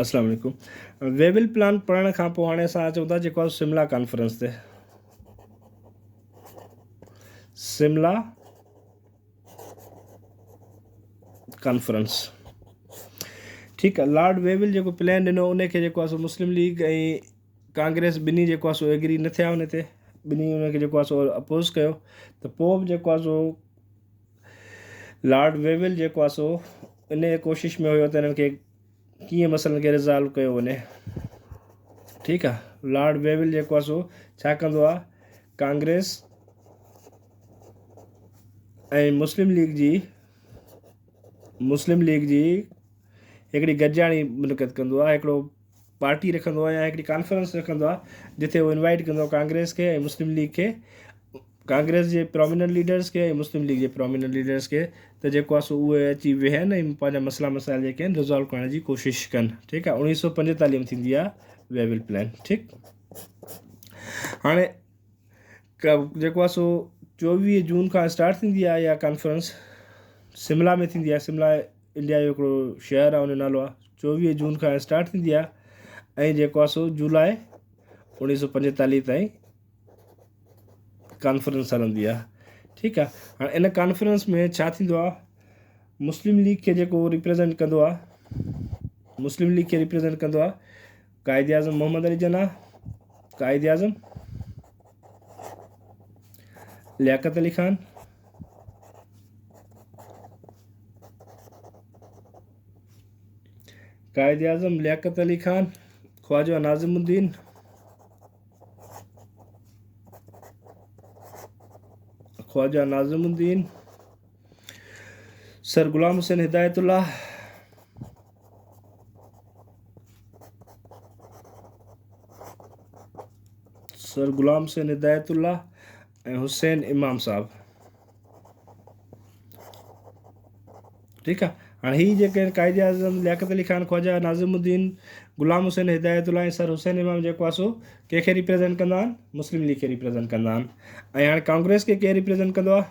السلام عليڪم. Wavell plan پڙهڻ کان پوء هاڻي اسان اچون ٿا جيڪو آهي سملا ڪانفرنس تي. سملا ڪانفرنس ٺيڪ آهي لارڊ ويول جيڪو پلان ڏنو ان کي جيڪو آهي سو مسلم ليگ ۽ ڪانگريس ٻنهي جيڪو آهي سو ايگري نه ٿيا ان تي ٻنهي ان کي جيڪو آهي سو اپوز ڪيو ته پوء به جيڪو آهي سو لارڊ ويول جيڪو آهي سو ان ڪوشش ۾ هيو ته انهن کي ڪيئن مسئلن کي ريزالو ڪيو وڃي ٺيڪ آهي لارڊ ويول جيڪو آهي سو ڇا ڪندو آهي ڪانگريس ۽ مسلم ليگ جي مسلم ليگ جي هڪڙي گڏجاڻي منعقد ڪندو آهي هڪڙو پارٽي رکندو آهي يا هڪڙي ڪانفرنس رکندو آهي جتي هو انوائٽ ڪندو آهي ڪانگريس کي ۽ مسلم ليگ کي ڪانگريس جي پراميننٽ ليڊرس کي ۽ مسلم ليگ جي پراميننٽ ليڊرس کي ته جيڪو آهي سو اهي اچي ويهن ۽ پنهنجا مسئلا مسائل جيڪي آهن ريزالو ڪرڻ جي ڪوشش ڪن ٺيڪ آهي 1945 ۾ ٿيندي آهي ويول پلان ٺيڪ هاڻي جيڪو آهي سو 24 جون کان اسٽارٽ ٿيندي آهي اها ڪانفرنس شملا ۾ ٿيندي آهي شملا انڊيا جو هڪڙو شهر آهي ان جو نالو آهي 24 جون کان اسٽارٽ ٿيندي آهي ۽ جيڪو آهي سو جولاء 1945 تائين ڪانفرنس هلندي آهي ٺيڪ آهي هاڻي ان ڪانفرنس ۾ ڇا ٿيندو آهي مسلم ليگ کي جيڪو ريپريزنٽ ڪندو آهي مسلم ليگ کي ريپريزنٽ ڪندو آهي قائد اعظم محمد علي جناح قائد اعظم لياقت علي خان قائد اعظم لياقت علي خان خواجه ناظم الدين خواجه ناظم الدين سر غلام حسين هدايت الله سر غلام حسين هدايت الله ۽ حسين امام صاحب ٺيڪ آ هاڻي هي جيڪي آهن قائد اعظم لياقت علي خان خواجه ناظم الدين غلام حسين هدايت الله ۽ سر حسين امام جيڪو آ سو ڪنهن کي ريپريزنٽ ڪندا آهن مسلم ليگ کي ريپريزنٽ ڪندا آهن ۽ هاڻي ڪانگريس کي ڪير ريپريزنٽ ڪندو آ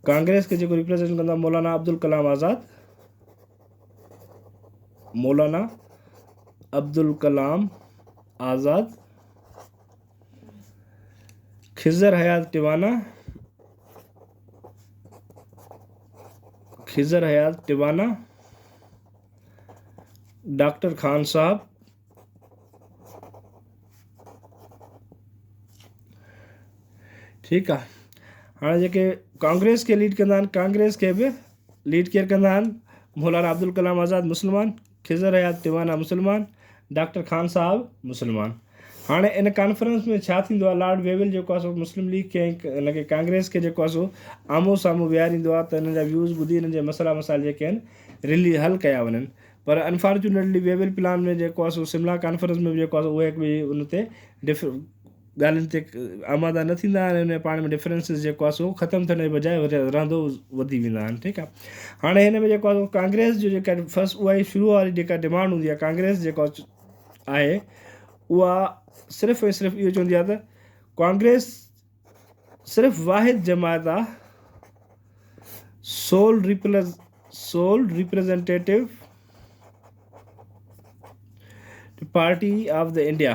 ڪانگريس کي جيڪو ريپريزنٽ ڪندو آ مولانا عبدالڪلام آزاد مولانا عبدالڪلام آزاد خضر حيات ٽوانا خضر حيات ٽوانا ڊاڪٽر خان صاحب ٺيڪ آ هاڻي جيڪي ڪانگريس کي ليڊ ڪندا آهن ڪانگريس کي به ليڊ ڪير ڪندا آهن مولانا عبدالڪلام آزاد مسلمان خضر حيات ٽوانا مسلمان، ڊاڪٽر خان صاحب مسلمان. هاڻي ان ڪانفرنس ۾ ڇا ٿيندو آهي لارڊ ويول جيڪو آهي سو مسلم ليگ کي ۽ ان کي ڪانگريس کي جيڪو آهي سو آمهون سامهون ويهاريندو آهي ته انهن جا ويوز ٻڌي انهن جا مسئلا مسائل جيڪي آهن رلي حل ڪيا وڃن پر انفارچونيٽلي ويول پلان ۾ جيڪو آهي سو سملا ڪانفرنس ۾ به جيڪو آهي سو اهي هڪ ٻئي ان تي ڊف ڳالهين تي آماده نه ٿيندا آهن ۽ پاڻ ۾ ڊفرنسز جيڪو آهي سو ختم ٿيڻ جي بجاء رهندو وڌي ويندا آهن ٺيڪ آهي هاڻي هن ۾ جيڪو آهي ڪانگريس جو جيڪا فرسٽ اها ئي شروع واري جيڪا ڊمانڊ هوندي آهي ڪانگريس جيڪو آهي اها صرف ۽ صرف اهو چوندي آهي ته ڪانگريس صرف واحد جماعت آهي sole sole representative party of the India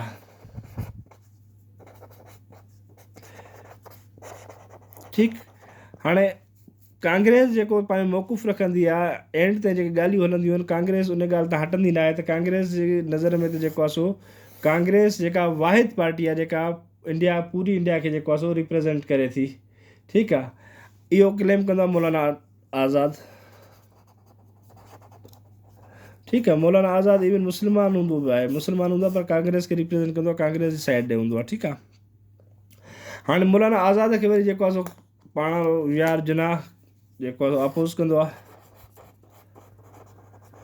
ٺيڪ هاڻي ڪانگريس جيڪو پنهنجو موقف رکندي آهي اينڊ تائين جيڪي ڳالهيون هلنديون آهن ڪانگريس ان ڳالهه تان هٽندي نه آهي ته ڪانگريس جي نظر ۾ ته جيڪو آهي سو ڪانگريس جيڪا واحد پارٽي آهي جيڪا انڊيا پوري انڊيا کي جيڪو آهي سو ريپريزنٽ ڪري ٿي ٺيڪ آهي اهو ڪليم ڪندو آهي مولانا آزاد ٺيڪ آهي مولانا آزاد ايون مسلمان هوندو به آهي مسلمان هوندو آهي پر ڪانگريس کي ريپريزنٽ ڪندو آهي ڪانگريس جي سائيڊ ڏي هوندو آهي ٺيڪ آهي هاڻي مولانا آزاد کي وري جيڪو آهي سو پاڻ يار جناح جيڪو آهي اپوز ڪندو آهي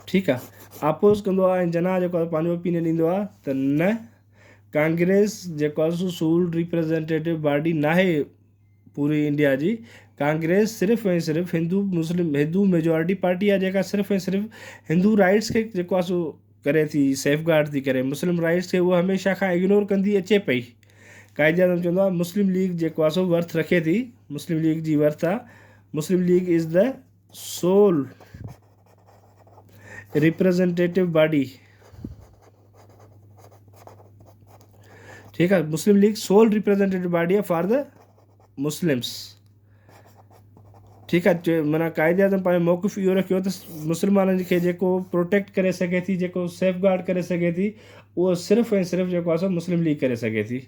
ٺيڪ آهي اپوز ڪندو آهي ۽ جناح جيڪو آهي پنهنجو اوپينين ڏيندو آهي ته نه ڪانگريس جيڪو آهي سو سول ريپريزنٽيٽو باڊي ناهي پوري انڊيا جي ڪانگريس صرف ۽ صرف هندو مسلم هندو ميجارٽي پارٽي آهي جيڪا صرف ۽ صرف هندو رائٽس کي جيڪو آهي سو ڪري ٿي سيف گارڊ ٿي ڪري مسلم رائٽس کي اها هميشه کان اگنور ڪندي اچي پئي قائد اعظم چوندو آهي مسلم ليگ جيڪو آهي سو ورٿ رکي ٿي مسلم ليگ جي ورٿ آهي Muslim League is the sole representative body ٺيڪ آهي مسلم ليگ سول ريپريزنٽيٽو باڊي آهي فار the Muslims ٺيڪ آهي معنيٰ قائد اعظم پنهنجو موقف اهو رکيو ته مسلمانن کي جيڪو پروٽيڪٽ ڪري سگهي ٿي جيڪو سيف گارڊ ڪري سگهي ٿي اهو صرف ۽ صرف جيڪو آهي سو مسلم ليگ ڪري سگهي ٿي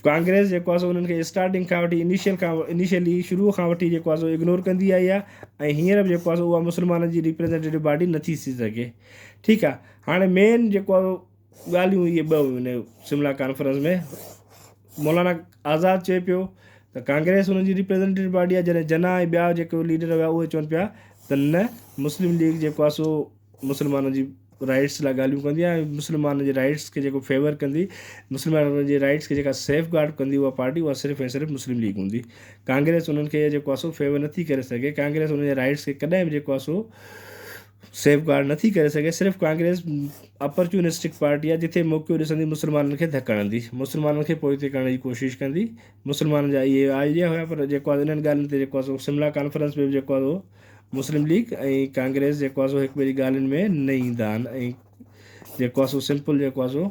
ڪانگريس جيڪو آهي سو انهن کي اسٽارٽنگ کان وٺي انيشل کان انيشلي شروع کان وٺي جيڪو آهي سو اگنور ڪندي آئي آهي ۽ هينئر به جيڪو آهي سو اها مسلمانن جي ريپريزنٽيٽو باڊي نٿي ٿي سگهي ٺيڪ آهي هاڻي مين جيڪو آهي ڳالهيون اهي ٻه هيون ان سملا ڪانفرنس ۾ مولانا آزاد چئي پيو ته ڪانگريس انهن جي ريپريزنٽيٽو باڊي آهي جڏهن جناح ۽ ٻيا جيڪي ليڊر هيا اهي چون پيا ته نه مسلم ليگ جيڪو آهي سو مسلمانن جي رائٽس لاء ڳالهيون ڪندي آهي ۽ مسلمانن جي رائٽس کي جيڪو فيور ڪندي مسلمانن جي رائٽس کي جيڪا سيف گارڊ ڪندي اها پارٽي اها صرف ۽ صرف مسلم ليگ هوندي ڪانگريس انهن کي جيڪو آهي سو فيور نٿي ڪري سگهي ڪانگريس انهن جي رائٽس کي ڪڏهن به جيڪو آهي سو سيف گارڊ نٿي ڪري سگهي صرف ڪانگريس اپرچونسٽڪ پارٽي آهي جتي موقعو ڏسندي مسلمانن کي ڌڪ هڻندي مسلمانن کي پوئتي ڪرڻ جي ڪوشش ڪندي مسلمانن جا اهي آئيڊيا هيا پر جيڪو آهي انهن ڳالهين تي جيڪو آهي سو سملا ڪانفرنس ۾ به جيڪو آهي سو مسلم ليگ ۽ ڪانگريس جيڪو آهي سو هڪ ٻئي جي ڳالهين ۾ نه ايندا آهن ۽ جيڪو آهي سو سمپل جيڪو آهي سو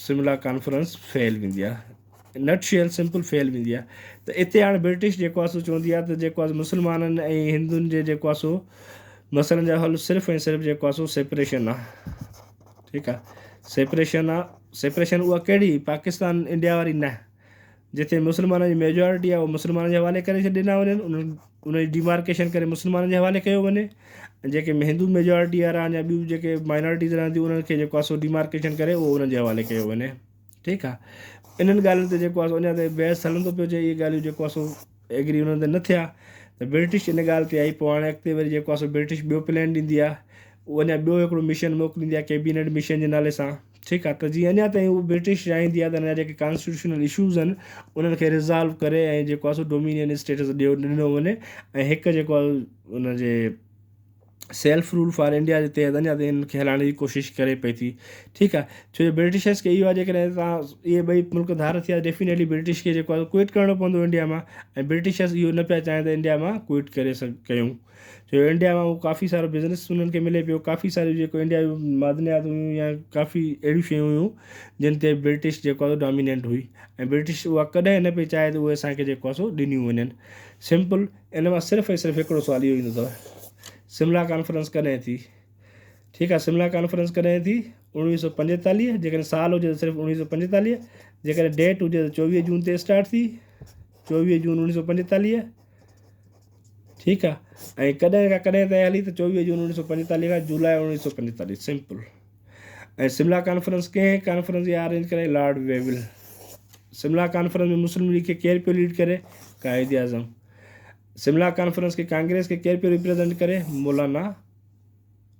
سملا ڪانفرنس فيل ويندي آهي نٽ شيل سمپل فيل ويندي آهي ته اتي هاڻي برٽش جيڪو آهي سو چوندي آهي ته جيڪو آهي مسلمانن ۽ هندن جي جيڪو آهي سو مسئلن جا حل صرف ۽ صرف جيڪو آهي سو سيپريشن آهي ٺيڪ آهي سيپريشن آهي سيپريشن اها ڪهڙي پاڪستان انڊيا واري نه جتي مسلمانن جي ميجارٽي آهي اهو مسلمانن جي حوالي ڪري ڇڏي ڏنا وڃن انهن ان جي ڊيمارڪيشن ڪري مسلمانن جي حوالي ڪيو وڃي ۽ جيڪي هندو ميجارٽي وارا آهن يا ٻيون جيڪي مائنارٽيز رهن ٿيون انهن کي جيڪو آهي سو ڊيمارڪيشن ڪري اهو انهن جي حوالي ڪيو وڃي ٺيڪ آهي انهن ڳالهين تي جيڪو آهي سو اڃا تائين بحث هلندو پيو اچي اهي ڳالهيون جيڪو آهي سو ايگري انهن تي نه ٿيا ته برٽش ان ڳالهه تي آئي پوء هاڻي اڳتي وري جيڪو آهي سو برٽش ٻيو پلان ڏيندي آهي اهو اڃا ٻيو هڪڙو مشن موڪليندي آهي ڪيبينيٽ مشن جي نالي سان ٺيڪ آهي ته جيئن اڃا تائين هو برٽش چاهيندي آهي ته اڃا جيڪي ڪانسٽيٽيوشنل اشوز آهن انهن کي ريزالو ڪري ۽ جيڪو آهي سو ڊومينين اسٽيٽس ڏيو ڏنو وڃي ۽ هڪ جيڪو آهي ان جي سيلف رول فار انڊيا جي تحت اڃا تائين انهن کي هلائڻ جي ڪوشش ڪري پئي ٿي ٺيڪ آهي ڇو جو برٽشرس کي اهو آهي جيڪڏهن تان اهي ٻئي ملڪ ڌار ٿيا ڊيفينيٽلي برٽش کي جيڪو آهي ڪوئٽ ڪرڻو پوندو انڊيا مان ۽ برٽشرس اهو نه پيا چاهين ته انڊيا مان ڪوئٽ ڪري سگهه ڪيون ڇو جو انڊيا مان اهو ڪافي سارو بزنس انهن کي ملي پيو ڪافي ساريون جيڪو انڊيا جون معدنيات هيون يا ڪافي اهڙيون شيون هيون جن تي برٽش جيڪو آهي ڊاميننٽ هئي ۽ برٽش اها ڪڏهن نه پئي چاهي ته اهي اسانکي جيڪو آهي سو ڏنيون وڃن سمپل ان مان صرف ۽ صرف هڪڙو سوال اهو ايندو اٿو سملا ڪانفرنس ڪڏهن ٿي ٺيڪ آهي سملا ڪانفرنس ڪڏهن ٿي 1945 جيڪڏهن سال هجي ته صرف 1945 جيڪڏهن ڊيٽ هجي ته 24 جون تي اسٽارٽ ٿي 24 جون 1945 ٺيڪ آ ۽ ڪڏهن کان ڪڏهن تائين هلي ته 24 جون 1945 کان جولاء 1945 سمپل ۽ سملا ڪانفرنس ڪنهن ڪانفرنس جي ارينج ڪرائي لارڊ ويول سملا ڪانفرنس ۾ مسلم ليگ کي ڪير پيو ليڊ ڪري قائد اعظم سملا ڪانفرنس کي ڪانگريس کي ڪير پيو ريپريزنٽ ڪري مولانا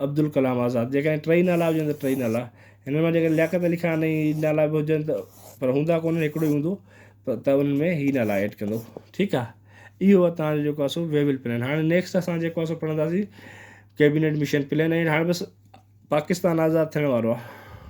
عبدالڪلام آزاد جيڪڏهن ٽئي نالا هجن ته ٽئي نالا هنن مان جيڪڏهن لياقت علي خان ۽ نالا به هجن ته پر هوندا ڪونهن هڪڙو ئي هوندو ته انهن ۾ هي نالا ايڊ ڪندو ٺيڪ آ اهو آ توهان جو جيڪو آ سو ويول پلان هاڻي نيڪسٽ اسان جيڪو آ سو پڙهنداسين ڪيبينيٽ مشن پلان ۽ هاڻي بس پاڪستان آزاد ٿيڻ وارو آ.